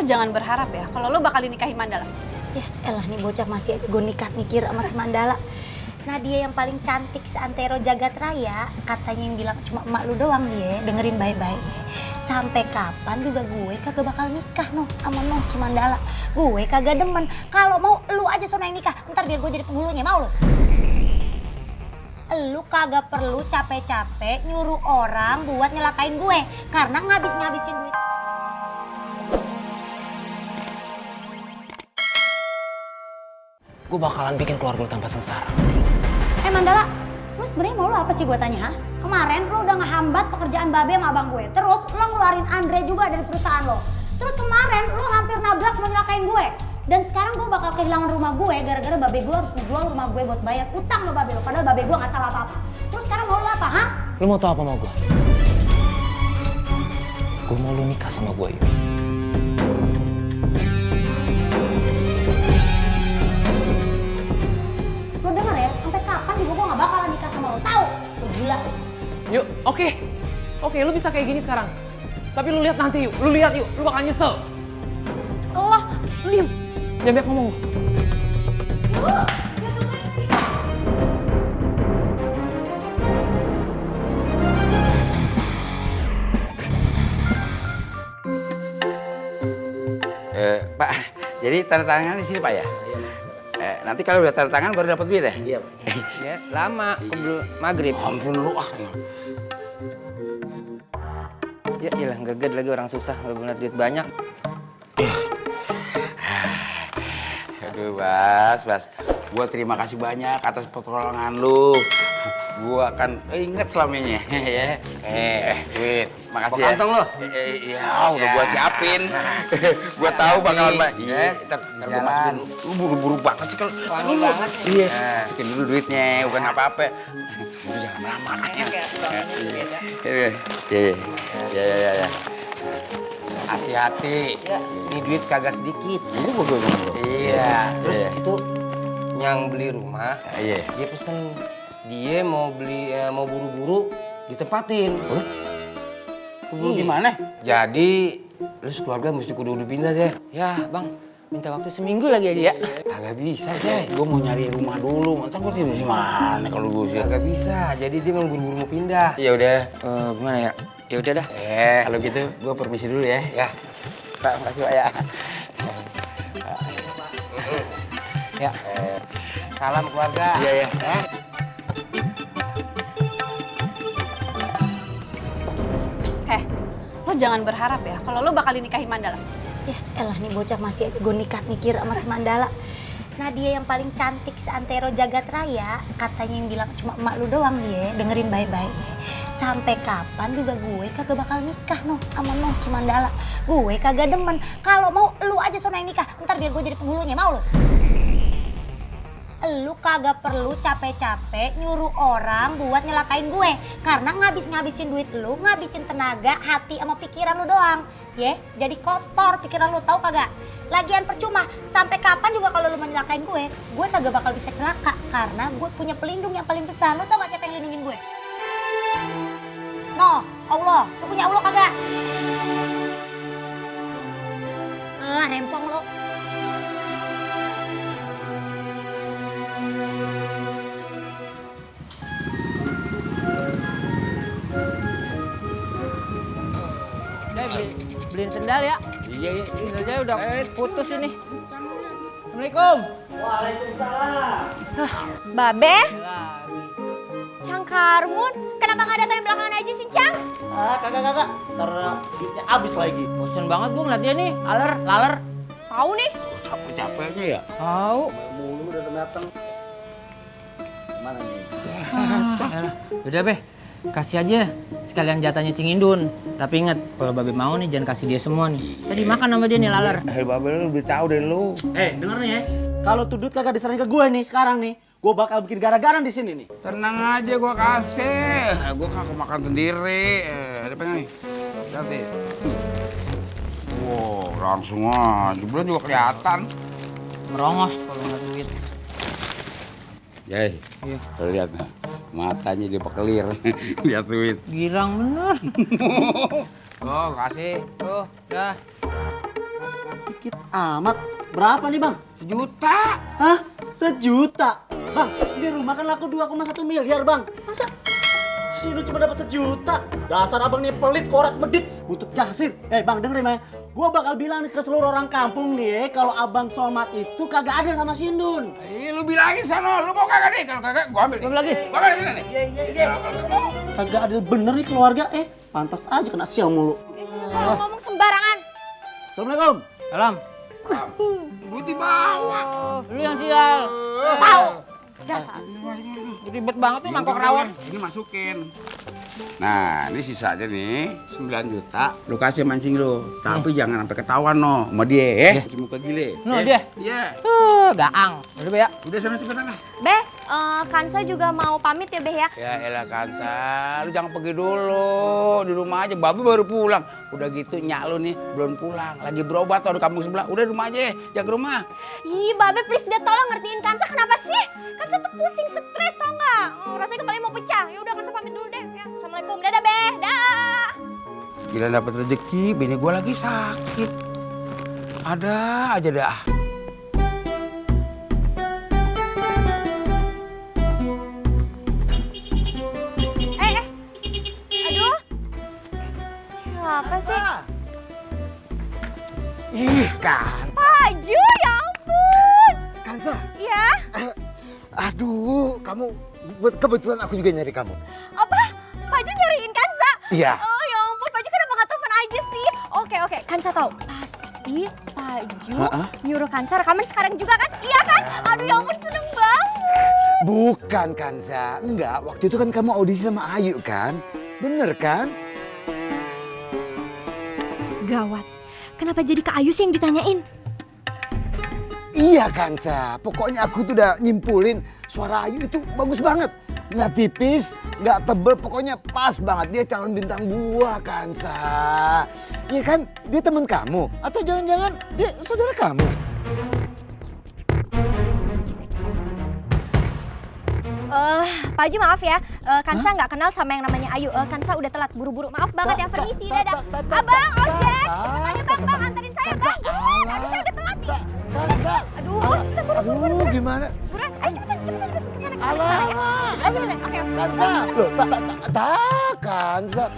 jangan berharap ya kalau lo bakal dinikahi Mandala. Ya elah nih bocah masih aja gue nikah mikir sama si Mandala. Nadia yang paling cantik seantero jagat raya, katanya yang bilang cuma emak lu doang dia, dengerin baik-baik. Sampai kapan juga gue kagak bakal nikah noh sama noh si Mandala. Gue kagak demen, kalau mau lu aja sono yang nikah, ntar biar gue jadi penghulunya, mau lu? Lu kagak perlu capek-capek nyuruh orang buat nyelakain gue, karena ngabis-ngabisin duit. Gue bakalan bikin keluarga lu tanpa sengsara. Mandala, lu sebenarnya mau lu apa sih gue tanya, ha? Kemarin lu udah ngehambat pekerjaan Babe sama abang gue. Terus lu ngeluarin Andre juga dari perusahaan lo. Terus kemarin lu hampir nabrak mau nyelakain gue. Dan sekarang gue bakal kehilangan rumah gue gara-gara Babe gue harus ngejual rumah gue buat bayar utang sama Babe lo. Padahal Babe gue gak salah apa-apa. Terus sekarang mau lu apa, ha? Lu mau tau apa mau gue? Gue mau lu nikah sama gue, Yu. Lu denger ya, sampai kapan juga gue gak bakalan nikah sama lo, tau? Lu gila. Yuk, oke, lu bisa kayak gini sekarang. Tapi lu lihat nanti, Yu. Lu lihat, Yu. Lu bakal nyesel. Allah, lu diem. Jangan banyak ngomong. Pak, jadi tanda tangan di sini Pak ya? Nanti kalau udah tanda tangan baru dapat duit ya? Iya. Ya, lama kebelum maghrib. Ampun lu ah. Ya iyalah geged lagi orang susah, nggak punya duit banyak. Aduh Bas. Gua terima kasih banyak atas pertolongan lu. Gua akan inget selamanya ya. Duit. Makasih ya. Kantong lo. Iya, udah gua siapin. Gua tahu bakalan banyak. Iya, Ntar gua jalan. masukin. Lu buru-buru banget sih kalau. Wangi banget. Iya. Masukin dulu duitnya, bukan apa-apa. Udah jangan lama-lama. Iya. Hati-hati. Ya, ini duit kagak sedikit. Ini gua dulu. Iya. Terus Iya. itu yang beli rumah, Iya. dia pesen dia mau beli mau buru-buru ditempatin. Buru gimana? Jadi lu sekeluarga mesti kudu pindah deh. Ya bang, minta waktu seminggu lagi aja ya. Kagak bisa, Jay. Gue mau nyari rumah dulu. Masa gue tidur di mana kalau gue sih? Kagak bisa, jadi dia mau buru-buru mau pindah. Ya udah. Gimana ya? Ya udah dah. Kalau gitu gue permisi dulu ya. Ya, Pak, makasih Pak ya. Ya, salam keluarga. Iya. Lo jangan berharap ya kalau lo bakal dinikahi Mandala. Ya elah nih bocah masih aja gue nikah mikir sama si Mandala. Nadia yang paling cantik seantero jagat raya, katanya yang bilang cuma emak lu doang dia, dengerin baik-baik. Sampai kapan juga gue kagak bakal nikah noh sama noh si Mandala. Gue kagak demen, kalau mau lu aja sono yang nikah, ntar biar gue jadi penghulunya, mau lu? Lu kagak perlu capek-capek nyuruh orang buat nyelakain gue, karena ngabis-ngabisin duit lu, ngabisin tenaga, hati sama pikiran lu doang. Ya, jadi kotor pikiran lu, tahu kagak? Lagian percuma, sampai kapan juga kalau lu menyelakain gue kagak bakal bisa celaka karena gue punya pelindung yang paling besar. Lu tau gak siapa yang lindungin gue? No, Allah. Lu punya Allah kagak? Rempong lu. Beliin sendal ya. Iya. Sendalnya udah putus ini. Assalamualaikum. Babe? Cang Karmun? Kenapa nggak datang belakangan aja sih, Cang? Kagak. Ntar duitnya habis lagi. Bosan banget gue ngeliat dia nih, laler. Tahu nih. Capek-capeknya ya. Tahu. Mulu udah datang. Mana nih? Udah Be, kasih aja sekalian jatahnya Cing Indun. Tapi ingat, kalau Babe mau nih jangan kasih dia semua nih. Tadi makan sama dia nih laler. Babel lu lebih tahu dari lu. Denger nih ya. Kalau tuh duit kagak diserahin ke gue nih sekarang nih, gue bakal bikin gara-gara di sini nih. Tenang aja gua kasih. Gua kagak makan sendiri. Ada apa nih? Nanti. Wow, langsung aja. Belum juga kelihatan. Merongos kalau nggak duit. Jay, Iya. lu lihat nggak? Matanya dia pekelir. Lihat duit. Girang bener. Oh, kasih. Tuh, dah. Dikit amat. Berapa nih bang? Sejuta. Hah? Sejuta? Bang, ini rumah kan laku 2,1 miliar bang. Masa sini cuma dapat sejuta? Dasar abang nih pelit, korat, medit, butuh jasir. Bang dengerin ya, gue bakal bilang nih ke seluruh orang kampung nih, kalau abang Somad itu kagak ada sama Sindun. Lu bilangin sana, lu mau kagak nih? Kalau kagak, gua ambil. Belum lagi. Gua ambil di sini nih. Iya. Kagak ada bener nih keluarga, pantas aja kena sial mulu. Kalau ngomong sembarangan. Assalamualaikum. Salam. Duit dibawa. Lu yang sial. Tahu. Dasar. Ribet banget nih mangkok rawon. Ini masukin. Nah, ini sisa aja nih, 9 juta. Lu kasih mancing lu, tapi jangan sampai ketahuan no sama dia ya. Kasih muka gile. No, ya? dia? Iya. Gaang. Udah Be ya. Udah sana cepetan lah. Be, Kansa juga mau pamit ya, Be ya. Ya elah Kansa, lu jangan pergi dulu. Di rumah aja, babi baru pulang. Udah gitu nyak lu nih belum pulang. Lagi berobat tuh di kampung sebelah. Udah di rumah aja, jaga rumah. Ih, Babe please deh tolong ngertiin Kansa kenapa sih? Kansa tuh pusing, stres tau nggak? Rasanya kepalanya mau pecah. Ya udah Kansa pamit dulu deh. Ya, assalamualaikum, dadah Be, dah. Gila dapat rezeki, bini gua lagi sakit. Ada aja dah. Aduh, siapa sih? Ih, kan. Pak Ju, ya ampun. Kansa. Ya, Aduh, kamu kebetulan aku juga nyari kamu. apa? Pak Ju nyariin Kansa? Iya. Oh ya ampun, Pak Ju kenapa nggak telepon aja sih? Oke, Kansa tahu. Pasti Pak Ju nyuruh Kansa rekaman sekarang juga kan? Iya kan? Aduh ya ampun, seneng banget. Bukan, Kansa. Enggak, waktu itu kan kamu audisi sama Ayu kan? Bener kan? Gawat. Kenapa jadi Kak Ayu sih yang ditanyain? Iya, Kansa. Pokoknya aku tuh udah nyimpulin suara Ayu itu bagus banget. Nggak tipis, nggak tebel, pokoknya pas banget. Dia calon bintang gua, Kansa. Iya kan? Dia teman kamu? Atau jangan-jangan dia saudara kamu? Pak Ju maaf ya, Kansa nggak kenal sama yang namanya Ayu. Kansa udah telat, buru-buru. Maaf banget ya, permisi, dadah. Abang, ojek, cepetan ya bang, anterin saya bang. Aduh, saya udah telat nih. Aduh, cepetan, buru-buru. Aduh, gimana? Buruan, ayo cepetan, kesana ya. Aduh, oke. Loh, Kansa.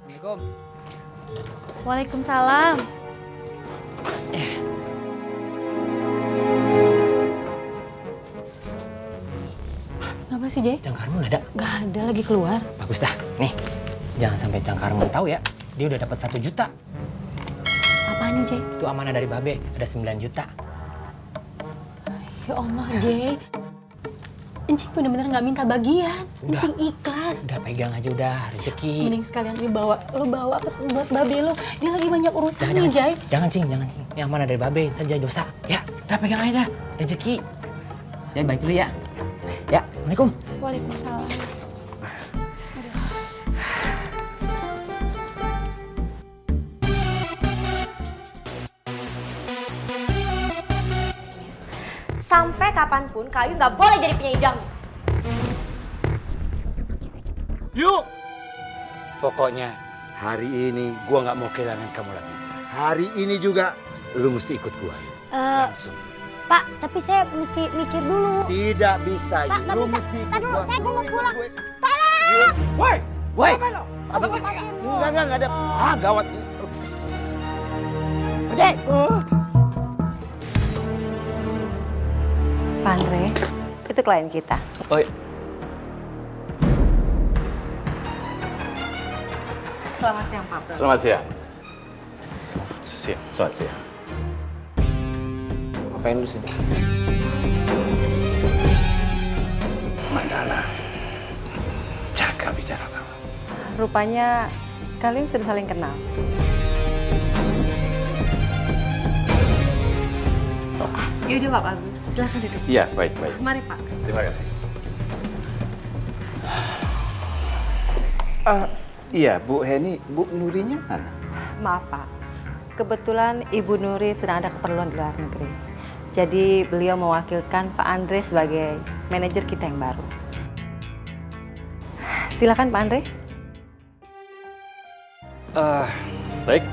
Assalamualaikum. Waalaikumsalam. Ngapa sih, Jay? Cangkarmu nggak ada? Gak ada, lagi keluar. Bagus dah. Nih, jangan sampai Cangkarmu tahu ya. Dia udah dapat 1 juta. Apaan nih, Jay? Itu amanah dari Babe, ada 9 juta. Ya Allah, Jay. Encing bener-bener gak minta bagian. Udah. Encing ikhlas. Udah pegang aja udah, rezeki. Mending sekalian ini bawa buat babe lo. Dia lagi banyak urusan nih, Jay. Jangan cing. Ini amanah dari Babe, ntar jadi dosa. Ya, udah pegang aja dah, rezeki. Jadi balik dulu ya. Ya, Assalamualaikum. Waalaikumsalam. Sampai kapanpun Kayu nggak boleh jadi penyanyi dangdut. Yuk! Pokoknya hari ini gua nggak mau kehilangan kamu lagi. Hari ini juga lu mesti ikut gua. Langsung. Pak, tapi saya mesti mikir dulu. Tidak bisa. Pak, nggak Lu bisa. mesti ikut Tar dulu, gua. saya mau pulang. Yuk. Woi! Aduh, lepasin lu. Enggak ada. Gawat. Udah. Pak Andre, itu klien kita. Oh, iya. Selamat siang, Pak. Selamat siang. Selamat siang. Ngapain lu sini? Mandala, jaga bicara kamu. Rupanya kalian sudah saling kenal. Yaudah Pak Agus, silahkan duduk. Iya, baik. Mari Pak. Terima kasih. Iya, Bu Heni, Bu Nurinya mana? Maaf Pak, kebetulan Ibu Nuri sedang ada keperluan di luar negeri. Jadi beliau mewakilkan Pak Andre sebagai manajer kita yang baru. Silakan Pak Andre. Baik,